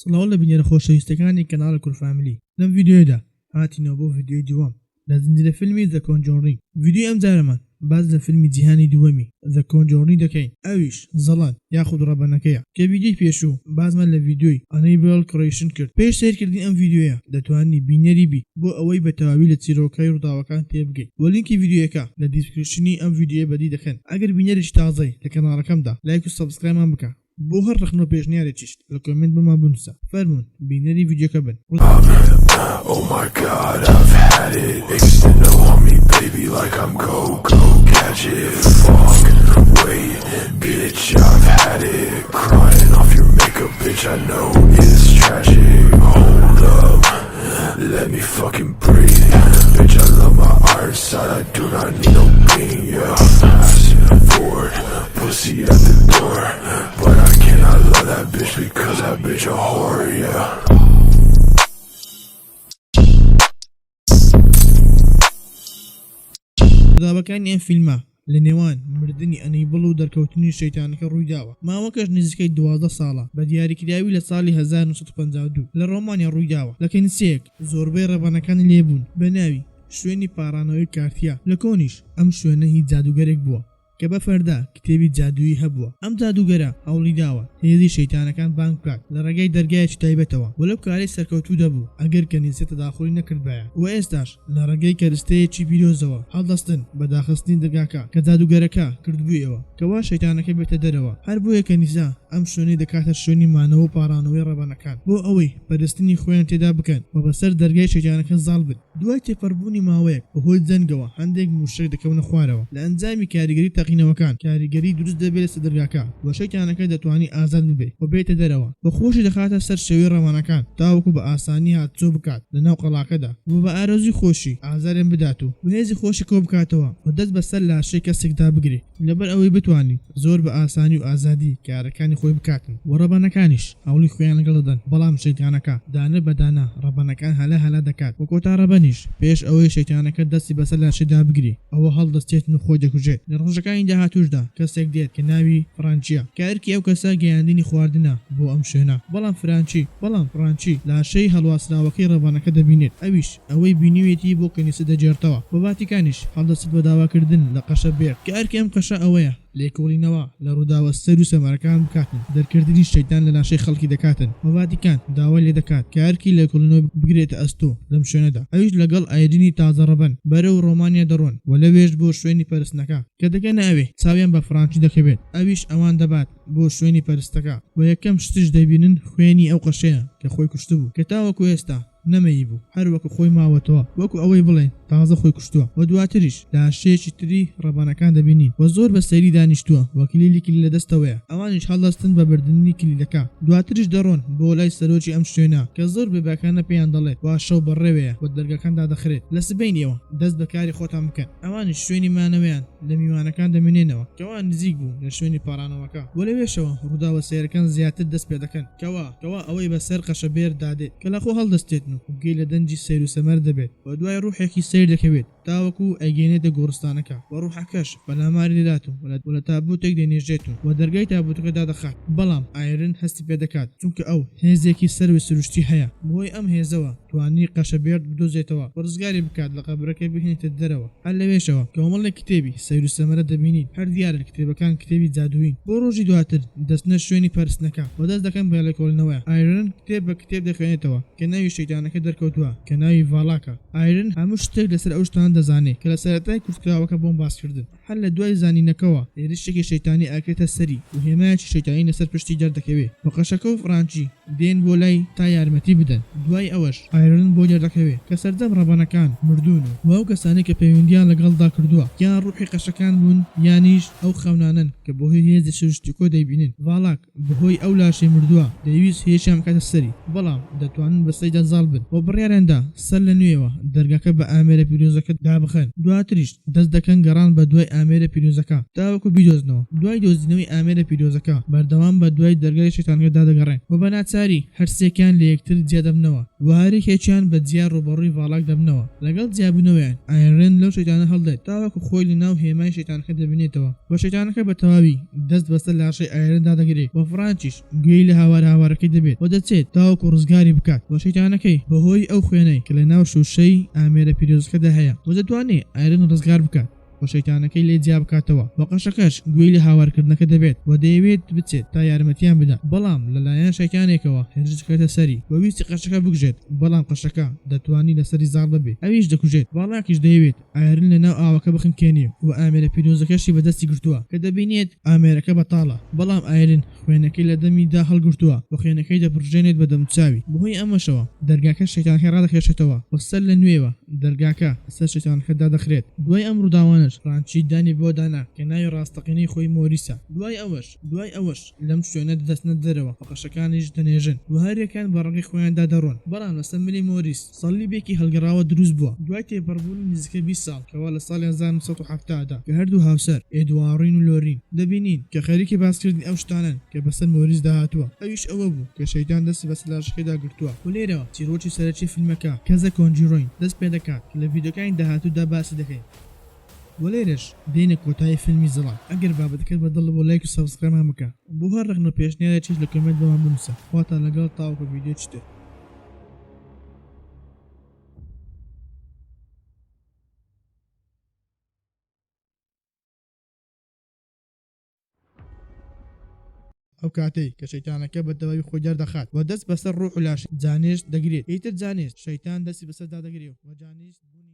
سڵاو لە بینەرە خۆشەویستەکانی کەناڵی کورد فاملی، لەم ڤیدیۆیەدا هاتینەوە بۆ ڤیدیۆی دووەم لە زنجیرە فیلمی The Conjuring. ڤیدیۆی ئەمجارەمان باس لە فیلمی جیهانی دووەمی The Conjuring دەکەین ئەویش زەڵان یاخود ڕەبەنەکەیە کە ڤیدیۆی پێشوو باسمان لە ڤیدیۆی Annabelle Creation کرد. پێش سەیرکردنی ئەم ڤیدیۆیە دەتوانی بینەری بی بۆ ئەوەی بە تەواوی لە چیرۆکەی ڕووداوەکان تێبگەی وە لینکی ڤیدیۆیەکە لە description ی ئەم ڤیدیۆیە بەدی دەکەن. ئەگەر بینەرێکی تازەی لە کەناڵەکەمدا لایک و subscribe مان بکە. بۆ هەر ڕەخنە و پێشنیارێکیش لە comment بۆمان بنووسە. فەرموون بینەری ڤیدیۆکە بن. Oh my god I've had it Extendo on me baby like I'm go go gadget Fuck wait bitch I've had it Crying off your makeup bitch I know it's tragic Hold up let me fucking breathe Bitch I love my iron side I do not need no beam yeah Fast forward pussy at the door But I cannot love that bitch because that bitch a whore yeah. ڕووداوەکانی ئەم فیلمە لە نێوان مردنی ئەنیبڵ و دەرکەوتنی شەیتانەکە ڕوویداوە، ماوەکەش نزیکەی 12 ساڵە، بە دیاریکراوی لە ساڵی 1952 لە ڕۆمانیا ڕوویداوە، لە کەنیسەیەک زۆربەی ڕەبەنەکانی لێبوون بە ناوی شوێنی پاڕانەوەی کارتیا، لە کۆنیش ئەم شوێنە هی جادووگەرێک بووە. کە بە فەردا کتێبی جادوویی هەبووە، ئەم جادووگەرە هەوڵیداوە هێزی شەیتانەکان بانگ بکات لە ڕێگای دەرگایەکی تایبەتەوە و لەو کارەی سەرکەوتوو دەبوو ئەگەر کەنیسە تەداخولی نەکردبایە و ئێستاش لە ڕێگەی کەرستەیەکی پیرۆزەوە هەڵدەستن بە داخستنی دەرگاکە کە جادووگەرەکە کردبوویەوە کەوا شەیتانەکە بێتە دەرەوە هەر بۆیە کەنیسە ئەم شوێنەی دەکاتە شوێنی مانەوە و پاڕانەوەی ڕەبەنەکان بۆ ئەوەی پەرستنی خۆیان تێدا بکەن و بەسەر دەرگای شەیتانەکە زاڵ بن. دوای تێپەڕبوونی ماوەیەک بەهۆی جەنگەوە هەندێک مووشەک دەکەونە خوارەوە، لە ئەنجامی کاریگەری تەقینەوەکان کاریگەری دروست دەبێت لەسەر دەرگاکە و شەیتانەکە دەتوانی ئازاد ببێت و بێتە دەرەوە و خۆشی دەخاتە سەر شێوەی ڕەوانەکان تاوەکو بە ئاسانی هاتوچۆ بکات لەناو قەڵاکەدا و بە ئارەزووی خۆشی ئازاریان بدات و هێزی خۆشی کۆبکاتەوە و دەست بەسەر لاشەی کەسێکدا بگرێت لەبەر ئەوەی بتوانی زۆر بە ئاسانی و ئازادی کارەکانی خۆی بکاتن و ڕەبەنەکانیش هەوڵی خۆیان لەگەڵ دەدەن بەڵام شەیتانەکە دانە بە دانە ڕەبەنەکان هەلا هەلا دەکات و کۆتا ڕەبەنیش پێش ئەوەی شەیتانەکە دەستی بەسەر لاشەیدا بگری ئەوە هەڵدەستێتن و خۆی دەکوژێت. لە ڕۆژەکانی داهاتووشدا کەسێک دێت کە ناوی فرانچیە کە ئەرکی ئەو کەسە گەیاندنی خواردنە بۆ ئەم شوێنە بەڵام فرانچی بەڵام فرانچی لاشەی هەڵواسراوەکەی ڕەبەنەکە دەبینێت ئەویش ئەوەی بینیویەتی بۆ کەنیسە دەگێڕتەوە و ڤاتیکانیش هەڵدەستێت بە داواکردن لە قەشە بێرت کە ئەرکی ئەم قەشە ئەوەیە لێکۆڵینەوە لە ڕووداوە سەیر و سەمەرەکان بکاتن دەرکردنی شەیتان لە لاشەی خەڵکی دەکاتن و ڤاتیکان داوای لێدەکات کە ئەرکی لێکۆڵینەوە بگرێتە ئەستۆ لەم شوێنەدا ئەویش لەگەڵ ئایرینی تازە ڕەبەن بەرەو ڕۆمانیا دەڕۆن و لەوێش بۆ شوێنی پەرستنەکە کە دەگەنە ئەوێ چاویان بە فرانچی دەکەوێت ئەویش ئەوان دەبات بۆ شوێنی پەرستەکە و یەکەم شتیش دەیبینن خوێنی ئەو قەشەیە کە خۆی کوشتبوو کە تاوەکو ئێستا نەمەیبوو هەر وەکو خۆی ماوەتەوە وەکو ئەوەی بڵێین تازە خۆی کوشتووە و دواتریش لاشەیەکی تری ڕەبەنەکان دەبینین و زۆر بە سەیری دانیشتووە و کلیلی کلیل لە دەستەوەیە ئەوانیش هەڵدەستن بە بردنی کلیلەکە دواتریش دەڕۆن بۆ لای سەرۆکی ئەم شوێنە کە زۆر بێباکانە پێیان دەڵێت وا شەو بەڕێوەیە و دەرگاکان دادەخرێت لە سبەینێوە دەست بە کاری خۆتان بکەن ئەوانیش شوێنی مانەوەیان لە میوانەکان دەمێنێنەوە کەوا نزیک بوو لە شوێنی پاڕانەوەکە و لەوێشەوە ڕووداوە سەیرەکان زیاتر دەست پێدەکەن کەوا کەوا ئەوەی بەسەر قەشە بێرت دادێت کە لەخۆ هەڵدەستێتن و گوێی لە دەنگی سەیر و سەمەر دەبێت و دوای ڕوحێکی سەیر دەکەوێت تاوەکو ئەیگەیەنێتە گۆڕستانەکە و ڕوحەکەش پەلاماری دەدات و و لە تابوتێک دەینێژێت و و دەرگای تابوتەکە دادەخات بەڵام ئایرن هەستی پێدەکات چونکە ئەو هێزێکی سەروی سروشتی هەیە بەهۆی ئەم هێزەوە توانی قەشە بێرت بدۆزێتەوە و ڕزگاری بکات لە قەبرەکەی بهێنێتە دەرەوە. هەر لەوێشەوە کۆمەڵێک کتێبی سەیر و سەمەرە دەبینین، هەر دیارە کتێبەکان کتێبی جادوویین. بۆ ڕۆژی دواتر دەچنە شوێنی پەرستنەکە و دەست دەکەن بە لێکۆڵینەوەیان. ئایرن کتێب بە کتێب دەخوێنێتەوە کە ناوی شەیتانەکە دەرکەوتووە کە ناوی ڤالاکە. ئایرن هەموو شتێک لەسەر ئەو شتانە دەزانێ کە لە سەرەتای کورتکراوەکە بۆم باسکردن. هەر لە دوای زانینەکەوە هێرشێکی شەیتانی ئەکرێتە سەری و هێمایەکی شەیتانی لەسەر پشتی دەردەکەوێ و قەشەکە و فرانچی دێن بۆ لای تا یارمەتی بدەن دوای ئەوەش ئایرن بۆی دەردەکەوێ کە سەرجەم ڕەبەنەکان مردوون و ئەو کەسانەی کە پەیوەندیان لەگەڵدا کردووە یان ڕوحی قەشەکان بوون یانیش ئەو خەونانەن کە بەهۆی هێزی سروشتیکۆ دەیبینن ڤالاک بەهۆی ئەو لاشەی مردووە دەیویست هێرشیان بکاتە سەری، بەڵام دەتوانن بەسەریدا زاڵ بن و بڕیاریان دا سەر لە نوێوە دەرگاکە بە ئامێرە پیرۆزەکە دابخەن، دواتریش دەست دەکەن گەڕان بە دوای. ئامێرە پیرۆزەکە تاوەکو بیدۆزنەوە. دوای دۆزینەوەی ئامێرە پیرۆزەکە بەردەوام بە دوای دەرگای شەیتانەکەدا دەگەڕێن و بە ناچاری هەرسێکیان لە یەکتر جیا دەبنەوە و هەریەکێکیان بە جیا ڕووبەڕووی ڤاڵاک دەبنەوە. لەگەڵ جیابوونەوەیان ئایرن لەو شەیتانە هەڵدێت تاوەکو خۆی لە ناو هێمای شەیتانەکە دەبینێتەوە و شەیتانەکە بە تەواوی دەست بەسەر لاشەی ئایرندا دەگرێت و فڕانکیش گوێی لە هاوار هاوارەکەی دەبێت و دەچێت تاوەکو ڕزگاری بکات و شەیتانەکەی بەهۆی ئەو خوێنەی کە لەناو شوشەی ئامێرە پیرۆزەکەدا هەیە و دەتوانێت ئایرن ڕزگار بکات و شەیتانەکەی لێ جیا بکاتەوە و قەشەکەش گوێی لە هاوارکردنەکە دەبێت و دەیەوێت بچێت تا یارمەتیان بدات بەڵام لەلایەن شەیتانێکەوە هێرش دەکرێتە سەری و ویستی قەشەکە بکوژێت بەڵام قەشەکە دەتوانی لەسەری زاڵ ببێت ئەویش دەکوژێت ڤاڵاکیش دەیەوێت ئایرن لەناو ئاوەکە بخنکێنێ و ئامێرە پیرۆزەکەشی بەدەستی گرتووە کە دەبینێت ئامێرەکە بەتاڵە، بەڵام ئایرن خوێنەکەی لە دەمیدا هەڵگرتووە و خوێنەکەی دەپڕژێنێت بە دەموچاوی، بەهۆی ئەمەشەوە دەرگاکە شەیتانەکە ڕادەکێشێتەوە و سەر لە نوێوە دەرگاکە لەسەر شەیتانەکە دادەخرێت. دوای ئەم ڕووداوانەش فرانچی دانی بەوەدا نا کە ناوی ڕاستەقینەی خۆی مۆریسە. دوای ئەوەش دوای ئەوەش لەم شوێنە دەچنە دەرەوە و قەشەکانیش دەنێژن و هەریەکەیان بە ڕێگەی خۆیاندا دەڕۆن، بەڵام لەسەر ملی مۆریس سەلیبێکی هەڵگەڕاوە دروست بووە. دوای تێپەڕبوونی نزیکەی 20 ساڵ، کەوا لە ساڵی 1970 دا، کە هەردوو هاوسەر، ئێدواڕین و لۆرین، دەبینین کە خەریکی باسکردنی ئەو شتانەن کە بەسەر مۆریسدا هاتووە، ئەویش ئەوە بوو کە شەیتان دەستی بەسەر لاشەکەیدا گرتووە و لێرەوە چیرۆکی سەرەکی فیلمەکە کە The Conjuring دەست پێدەکات کە لە ڤیدیۆکانی داهاتوودا باسی دەکەین. وە لێرەش دێینە کۆتایی فیلمی زەڵال ئەگەر بابەتەکەت بە دڵ بوو لایک و subscribe مان بکە بۆ هەر ڕەخنە و پێشنیارێکیش لە comment بۆمان بنوسە خواتان لەگەڵ تاوەکو ڤیدیۆیەکی تر. ئەو کاتەی کە شەیتانەکە بە تەواوی خۆی دەردەخات و دەست بەسەر ڕوح و لاشەی جانێست دەگرێت ئیتر جانێست شەیتان دەستی بەسەردا دەگرێ و جانێست بوونی.